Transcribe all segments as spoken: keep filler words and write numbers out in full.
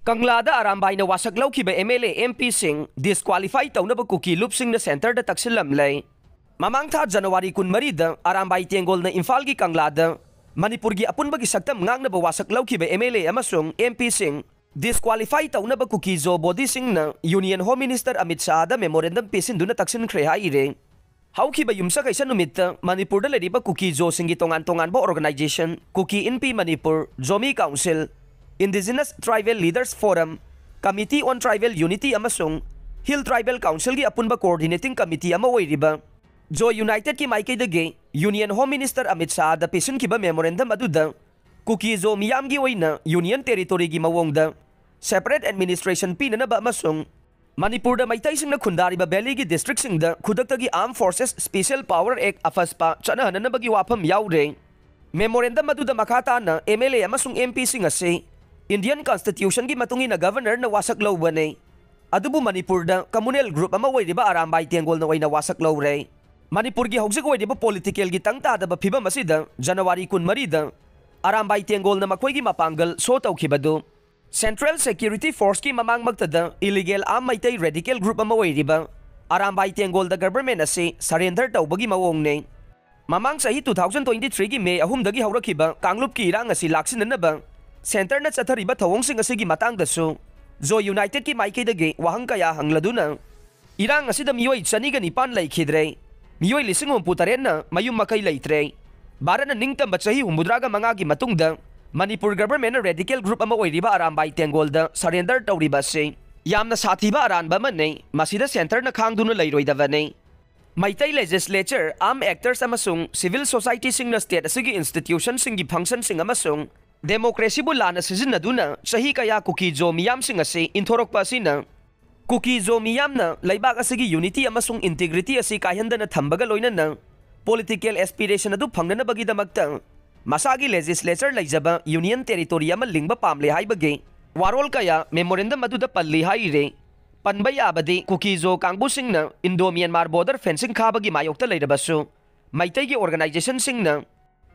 ꯀꯪꯂꯥꯗ ꯑꯔꯥꯝꯕꯥꯏꯅ ꯋꯥꯁꯛ ꯂꯧꯈꯤꯕ MLA MPꯁꯤꯡ disqualify ꯇꯧꯅꯕ ꯀꯨꯀꯤ ꯂꯨꯞꯁꯤꯡꯅ centreꯗ ꯇꯛꯁꯤꯜꯂꯝꯂꯦ꯫ ꯃꯃꯥꯡ ꯊꯥ January ꯀꯨꯟꯃꯔꯤꯗ ꯑꯔꯥꯝꯕꯥꯏ ꯇꯦꯡꯒꯣꯜꯅ ꯏꯝꯐꯥꯜꯒꯤ ꯀꯪꯂꯥꯗ ꯃꯅꯤꯄꯨꯔꯒꯤ ꯑꯄꯨꯟꯕꯒꯤ ꯁꯛꯇꯝ ꯉꯥꯛꯅꯕ ꯋꯥꯁꯛ ꯂꯧꯈꯤꯕ MLA ꯑꯃꯁꯨꯡ MPꯁꯤꯡ disqualify ꯇꯧꯅꯕ ꯀꯨꯀꯤ ꯖꯣ ꯕꯣꯗꯤꯁꯤꯡꯅ Union Home Minister Amit ꯁꯥꯍꯗ memorandum ꯄꯤꯁꯤꯟꯗꯨꯅ ꯇꯛꯁꯤꯟꯈ꯭ꯔꯦ ꯍꯥꯏꯔꯦ꯫ ꯍꯧꯈꯤꯕ ꯌꯨꯝꯁꯀꯩꯁ ꯅꯨꯃꯤꯠꯇ ꯃꯅꯤꯄꯨꯔꯗ ꯂꯩꯔꯤꯕ ꯀꯨꯀꯤ ꯖꯣꯁꯤꯡꯒꯤ ꯇꯣꯉꯥꯟ ꯇꯣꯉꯥꯟꯕ organization, Kuki Inpi Manipur, Zomi Council, Indigenous Tribal Leaders Forum, Committee on Tribal Unity ꯑꯃꯁꯨꯡ Hill Tribal Councilꯒꯤ ꯑꯄꯨꯟꯕ coordinating committee ꯑꯃ ꯑꯣꯏꯔꯤꯕ Zo Unitedꯀꯤ ꯃꯥꯏꯀꯩꯗꯒꯤ Union Home Minister Amit ꯁꯥꯍꯗ ꯄꯤꯁꯤꯟꯈꯤꯕ memorandum ꯑꯗꯨꯗ ꯀꯨꯀꯤ ꯖꯣ ꯃꯤꯌꯥꯝꯒꯤ ꯑꯣꯏꯅ Union Territoryꯒꯤ ꯃꯑꯣꯡꯗ separate administration ꯄꯤꯅꯅꯕ ꯑꯃꯁꯨꯡ ꯃꯅꯤꯄꯨꯔꯗ ꯃꯩꯇꯩꯁꯤꯡꯅ ꯈꯨꯟꯗꯥꯔꯤꯕ valleyꯒꯤ districtꯁꯤꯡꯗ ꯈꯨꯗꯛꯇꯒꯤ Armed Forces Special Power Act, AFSPA ꯆꯠꯅꯍꯟꯅꯅꯕꯒꯤ ꯋꯥꯐꯝ ꯌꯥꯎꯔꯦ꯫ Memorandum ꯑꯗꯨꯗ ꯃꯈꯥ ꯇꯥꯅ MLA ꯑꯃꯁꯨꯡ MPꯁꯤꯡ ꯑꯁꯤ Indian Constitutionꯒꯤ ꯃꯇꯨꯡ ꯏꯟꯅ Governorꯅ ꯋꯥꯁꯛ ꯂꯧꯕꯅꯤ꯫ ꯑꯗꯨꯕꯨ ꯃꯅꯤꯄꯨꯔꯗ communal group ꯑꯃ ꯑꯣꯏꯔꯤꯕ ꯑꯔꯥꯝꯕꯥꯏ ꯇꯦꯡꯒꯣꯜꯅ ꯑꯣꯏꯅ ꯋꯥꯁꯛ ꯂꯧꯔꯦ꯫ ꯃꯅꯤꯄꯨꯔꯒꯤ ꯍꯧꯖꯤꯛ ꯑꯣꯏꯔꯤꯕ politicalꯒꯤ ꯇꯪ ꯇꯥꯗꯕ ꯐꯤꯕꯝ ꯑꯁꯤꯗ January ꯀꯨꯟꯃꯔꯤꯗ ꯑꯔꯥꯝꯕꯥꯏ ꯇꯦꯡꯒꯣꯜꯅ ꯃꯈꯣꯏꯒꯤ ꯃꯄꯥꯡꯒꯜ show ꯇꯧꯈꯤꯕꯗꯨ Central Security Forceꯀꯤ ꯃꯃꯥꯡꯃꯛꯇꯗ illegal armed Meitei radical group ꯑꯃ ꯑꯣꯏꯔꯤꯕ ꯑꯔꯥꯝꯕꯥꯏ ꯇꯦꯡꯒꯣꯜꯗ government ꯑꯁꯤ surrender ꯇꯧꯕꯒꯤ ꯃꯑꯣꯡꯅꯤ꯫ ꯃꯃꯥꯡ ꯆꯍꯤ two thousand twenty threeꯒꯤ May ꯑꯍꯨꯝꯗꯒꯤ ꯍꯧꯔꯛꯈꯤꯕ ꯀꯥꯡꯂꯨꯞꯀꯤ ꯏꯔꯥꯡ ꯑꯁꯤ ꯂꯥꯛꯁꯤꯟꯅꯅꯕ centreꯅ ꯆꯠꯊꯔꯤꯕ ꯊꯧꯑꯣꯡꯁꯤꯡ ꯑꯁꯤꯒꯤ ꯃꯇꯥꯡꯗꯁꯨ Zo Unitedꯀꯤ ꯃꯥꯏꯀꯩꯗꯒꯤ ꯋꯥꯍꯪ ꯀꯌꯥ ꯍꯪꯂꯗꯨꯅ ꯏꯔꯥꯡ ꯑꯁꯤꯗ ꯃꯤꯑꯣꯏ ꯆꯅꯤꯒ ꯅꯤꯄꯥꯟ ꯂꯩꯈꯤꯗ꯭ꯔꯦ, ꯃꯤꯑꯣꯏ ꯂꯤꯁꯤꯡ ꯍꯨꯝꯐꯨ ꯇꯔꯦꯠꯅ ꯃꯌꯨꯝ ꯃꯀꯩ ꯂꯩꯇ꯭ꯔꯦ꯫ ꯚꯥꯔꯠꯅ ꯅꯤꯡꯇꯝꯕ ꯆꯍꯤ ꯍꯨꯝꯐꯨꯇꯔꯥꯒ ꯃꯉꯥꯒꯤ ꯃꯇꯨꯡꯗ ꯃꯅꯤꯄꯨꯔ governmentꯅ radical group ꯑꯃ ꯑꯣꯏꯔꯤꯕ ꯑꯔꯥꯝꯕꯥꯏ ꯇꯦꯡꯒꯣꯜꯗ surrender ꯇꯧꯔꯤꯕ ꯑꯁꯤ ꯌꯥꯝꯅ ꯁꯥꯊꯤꯕ ꯑꯔꯥꯟꯕ ꯑꯃꯅꯤ꯫ ꯃꯁꯤꯗ centreꯅ ꯈꯥꯡꯗꯨꯅ ꯂꯩꯔꯣꯏꯗꯕꯅꯤ꯫ ꯃꯩꯇꯩ legislature, armed actors ꯑꯃꯁꯨꯡ civil societyꯁꯤꯡꯅ state ꯑꯁꯤꯒꯤ institutionꯁꯤꯡꯒꯤ functionꯁꯤꯡ ꯑꯃꯁꯨꯡ democracyꯕꯨ ꯂꯥꯟꯅ ꯁꯤꯖꯤꯟꯅꯗꯨꯅ ꯆꯍꯤ ꯀꯌꯥ ꯀꯨꯀꯤ ꯖꯣ ꯃꯤꯌꯥꯝꯁꯤꯡ ꯑꯁꯤ ꯏꯟꯊꯣꯔꯛꯄ ꯑꯁꯤꯅ ꯀꯨꯀꯤ ꯖꯣ ꯃꯤꯌꯥꯝꯅ ꯂꯩꯕꯥꯛ ꯑꯁꯤꯒꯤ unity ꯑꯃꯁꯨꯡ integrity ꯑꯁꯤ ꯀꯥꯏꯍꯟꯗꯅ ꯊꯝꯕꯒ ꯂꯣꯏꯅꯅ political aspiration ꯑꯗꯨ ꯐꯪꯅꯅꯕꯒꯤꯗꯃꯛꯇ ꯃꯁꯥꯒꯤ legislature ꯂꯩꯖꯕ Union Territory ꯑꯃ ꯂꯤꯡꯕ ꯄꯥꯝꯂꯦ ꯍꯥꯏꯕꯒꯤ ꯋꯥꯔꯣꯜ ꯀꯌꯥ memorandum ꯑꯗꯨꯗ ꯄꯜꯂꯤ ꯍꯥꯏꯔꯤ꯫ ꯄꯟꯕ ꯌꯥꯕꯗꯤ ꯀꯨꯀꯤ ꯖꯣ ꯀꯥꯡꯕꯨꯁꯤꯡꯅ Indo Myanmar border fencing ꯈꯥꯕꯒꯤ ꯃꯥꯌꯣꯛꯇ ꯂꯩꯔꯕꯁꯨ ꯃꯩꯇꯩꯒꯤ organizationꯁꯤꯡꯅ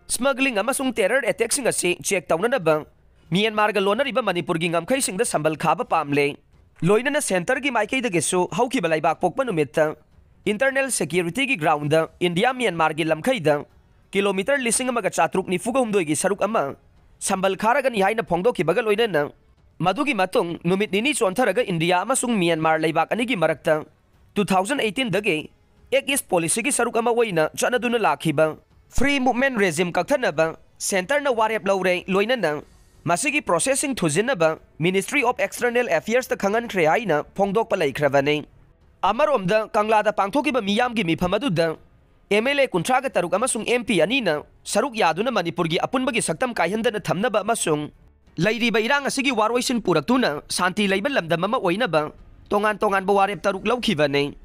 smuggling ꯑꯃꯁꯨꯡ terror attackꯁꯤꯡ ꯑꯁꯤ check ꯇꯧꯅꯅꯕ ꯃ꯭ꯌꯥꯟꯃꯥꯔꯒ ꯂꯣꯟꯅꯔꯤꯕ ꯃꯅꯤꯄꯨꯔꯒꯤ ꯉꯝꯈꯩꯁꯤꯡꯗ ꯁꯝꯕꯜ ꯈꯥꯕ ꯄꯥꯝꯂꯦ꯫ ꯂꯣꯏꯅꯅ centreꯒꯤ ꯃꯥꯏꯀꯩꯗꯒꯤꯁꯨ ꯍꯧꯈꯤꯕ ꯂꯩꯕꯥꯛ ꯄꯣꯛꯄ ꯅꯨꯃꯤꯠꯇ internal securityꯒꯤ groundꯗ ꯏꯟꯗꯤꯌꯥ ꯃ꯭ꯌꯥꯟꯃꯥꯔꯒꯤ ꯂꯝꯈꯩꯗ kilometre ꯂꯤꯁꯤꯡ ꯑꯃꯒ ꯆꯥꯇ꯭ꯔꯨꯛ ꯅꯤꯐꯨꯒ ꯍꯨꯝꯗꯣꯏꯒꯤ ꯁꯔꯨꯛ ꯑꯃ ꯁꯝꯕꯜ ꯈꯥꯔꯒꯅꯤ ꯍꯥꯏꯅ ꯐꯣꯡꯗꯣꯛꯈꯤꯕꯒ ꯂꯣꯏꯅꯅ, ꯃꯗꯨꯒꯤ ꯃꯇꯨꯡ ꯅꯨꯃꯤꯠ ꯅꯤꯅꯤ ꯆꯣꯟꯊꯔꯒ ꯏꯟꯗꯤꯌꯥ ꯑꯃꯁꯨꯡ ꯃ꯭ꯌꯥꯟꯃꯥꯔ ꯂꯩꯕꯥꯛ ꯑꯅꯤꯒꯤ ꯃꯔꯛꯇ two thousand eighteenꯗꯒꯤ Act East policyꯒꯤ ꯁꯔꯨꯛ ꯑꯃ ꯑꯣꯏꯅ ꯆꯠꯅꯗꯨꯅ ꯂꯥꯛꯈꯤꯕ free movement regime ꯀꯛꯊꯠꯅꯕ centreꯅ ꯋꯥꯔꯦꯞ ꯂꯧꯔꯦ꯫ ꯂꯣꯏꯅꯅ ꯃꯁꯤꯒꯤ processꯁꯤꯡ ꯊꯨꯖꯤꯟꯅꯕ Ministry of External Affairsꯇ ꯈꯪꯍꯟꯈ꯭ꯔꯦ ꯍꯥꯏꯅ ꯐꯣꯡꯗꯣꯛꯄ ꯂꯩꯈ꯭ꯔꯕꯅꯤ꯫ ꯑꯃꯔꯣꯝꯗ ꯀꯪꯂꯥꯗ ꯄꯥꯡꯊꯣꯛꯈꯤꯕ ꯃꯤꯌꯥꯝꯒꯤ ꯃꯤꯐꯝ ꯑꯗꯨꯗ MLA ꯀꯨꯟꯊ꯭ꯔꯥꯒ ꯇꯔꯨꯛ ꯑꯃꯁꯨꯡ MP ꯑꯅꯤꯅ ꯁꯔꯨꯛ ꯌꯥꯗꯨꯅ ꯃꯅꯤꯄꯨꯔꯒꯤ ꯑꯄꯨꯟꯕꯒꯤ ꯁꯛꯇꯝ ꯀꯥꯏꯍꯟꯗꯅ ꯊꯝꯅꯕ ꯑꯃꯁꯨꯡ ꯂꯩꯔꯤꯕ ꯏꯔꯥꯡ ꯑꯁꯤꯒꯤ ꯋꯥꯔꯣꯏꯁꯤꯟ ꯄꯨꯔꯛꯇꯨꯅ ꯁꯥꯟꯇꯤ ꯂꯩꯕ ꯂꯝꯗꯝ ꯑꯃ ꯑꯣꯏꯅꯕ ꯇꯣꯉꯥꯟ ꯇꯣꯉꯥꯟꯕ ꯋꯥꯔꯦꯞ ꯇꯔꯨꯛ ꯂꯧꯈꯤꯕꯅꯤ꯫